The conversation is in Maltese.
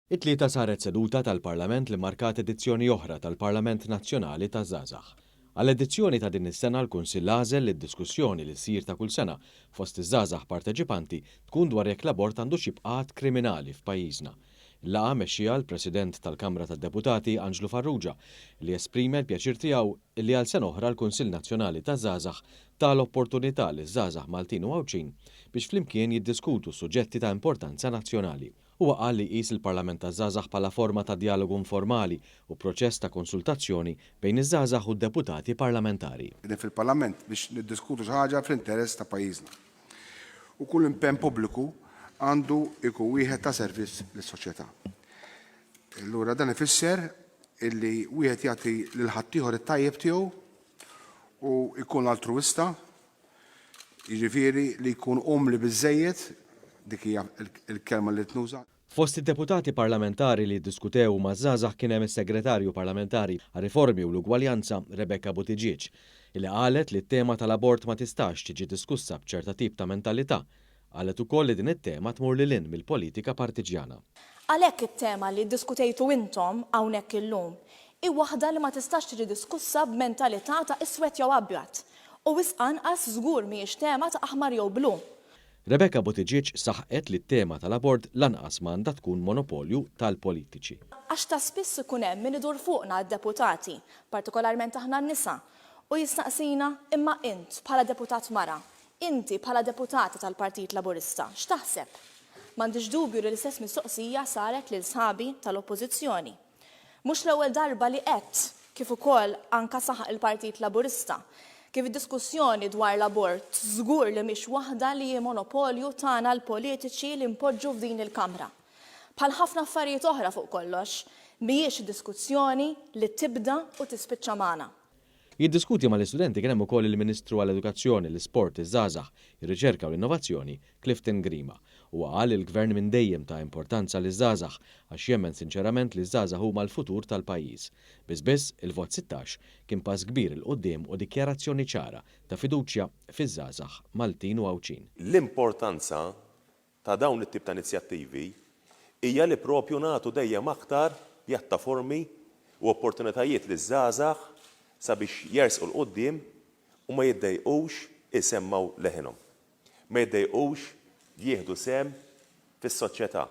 It-Tlieta saret seduta tal-Parlament li mmarkat edizzjoni oħra tal-Parlament Nazzjonali taż-Żgħażagħ. Għall-edizzjoni ta' din is-sena l-Kunsill għażel li d-diskussjoni li ssir ta' kull sena fost iż-żgħażagħ parteċipanti tkun dwar jekk l-abort għandux jibqa' att kriminali f'pajjiżna. Il-laqgħa mexxieha l-President tal-Kamra tad-Deputati Anġlu Farrugia li esprime l-pjaċir tiegħu li għal sena oħra l-Kunsill Nazzjonali taż-Żgħażagħ ta l-opportunità liż-żgħażagħ Maltin u Għawdxin biex flimkien jiddiskutu suġġetti ta' importanza nazzjonali. Huwa qal li jqis il-Parlament taż-Żgħażagħ bħala forma ta' djalogu informali u proċess ta' konsultazzjoni bejn iż-żgħażagħ u d-deputati parlamentari. Qegħdin fil-Parlament biex niddiskutu xi ħaġa fl-interess ta' pajjiżna. U kull impenn pubbliku għandu jkun wieħed ta' servizz lis-soċjetà. Allura dan ifisser illi wieħed jagħti lil ħaddieħor it-tajjeb tiegħu u jkun altruwista, Jiġifieri li jkun umli biżżejjed, dik hija l-kelma li rrid nuża. Fost id-deputati parlamentari li ddiskutew maż-żgħażagħ kien hemm is-Segretarju Parlamentari għar-Riformi u l-Ugwaljanza Rebecca Buttigieg, li qalet li t-tema tal-abort ma tistax tiġi diskussa b'ċerta tip ta' mentalità. Qalet ukoll li din it-tema tmur lil hinn mill-politika partiġjana. Għalhekk it-tema li ddiskutejtu intom hawnhekk illum hi waħda li ma tistax tiġi diskussa b'mentalità ta' iswed jew abjad. U wisq anqas żgur mhijiex tema ta' aħmar jew blu. Rebecca Buttigieg saħqet li t-tema tal-abort lanqas ma għandha tkun monopolju tal-politiċi. Għax ta' spiss ikun hemm min idur fuqna d-deputati, partikolarment aħna n-nisa, u jistaqsina imma int bħala deputat mara, inti bħala deputata tal-Partit Laburista, x'taħseb? M'għandix dubju li l-istess mistoqsija saret lil sħabi tal-Oppożizzjoni. Mhux l-ewwel darba li għedt, kif ukoll anka saħaq il-Partit Laburista, kif id-diskussjoni dwar l-abort żgur li mhix waħda li hi monopolju tagħna l-politiċi li npoġġu f'din il-Kamra. Bħal ħafna affarijiet oħra fuq kollox, mhijiex diskussjoni li tibda u tispiċċa magħna. Jiddiskuti mal-istudenti kien hemm ukoll il-Ministru għall-Edukazzjoni, l-Isport, iż-Żgħażagħ, ir-Riċerka u l-Innovazzjoni, Clifton Grima. Huwa qal li l-Gvern minn dejjem ta importanza liż-żgħażagħ għax jemmen sinċerament li ż-żgħażagħ huma l-futur tal-pajjiż. Biss biss, il-vot 16 kien pass kbir 'il quddiem u dikjarazzjoni ċara ta' fiduċja fiż-żgħażagħ Maltin u Għawdxin. L-importanza ta' dawn it-tip ta' inizjattivi hija li proprju nagħtu dejjem aktar pjattaformi u opportunitajiet liż-żgħażagħ sabiex jersqu 'l quddiem u ma jiddejqux isemmgħu leħinhom. Ma jiddejqux jieħdu sehem fis-soċjetà.